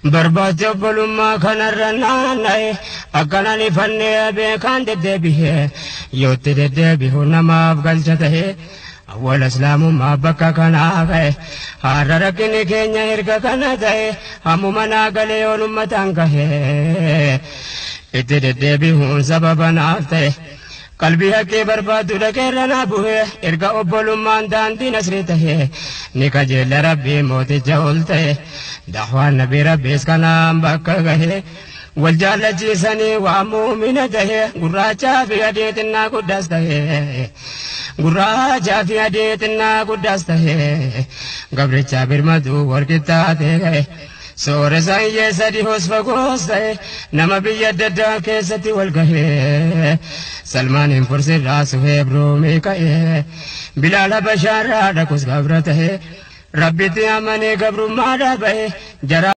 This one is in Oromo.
Barbaacha obbolummaa kanarra naanna'e akkanaan ifannee beekaan deddeebi'e yootti deddeebi'u namaaf galcha ta'e awwal islaamummaa bakka kanaa ka'e har'a rakkinni keenya erga kana ta'e hammuma naa galee yoon ummataan gahe itti deddeebi'uun sababa naaf ta'e. Qalbii haqqee barbaadu dhaqeerra naa bu'e erga obbolummaan daandii nasrii ta'e ni kajeella rabbii mooticha ol ta'e dahwaan nabii rabbiis kanaan bakka gahe wal jaallachiisanii waa muumina ta'e gurraachaa fi adii xinnaa guddaas ta'e gurraachaa fi adii xinnaa guddaas ta'e gabrichaa birmaduu walqixxaatee ga'e. Sooressa hiyyeessa dhihoos fagoos ta'e nama biyya adda addaa keessatti wal gahee Salmaaniin Fursirraa Suheeb Ruumii ka'ee Bilaal Habashaarraa dhaqus gabra ta'e Rabbitti amanee gabrummaa dhaaba'e jara.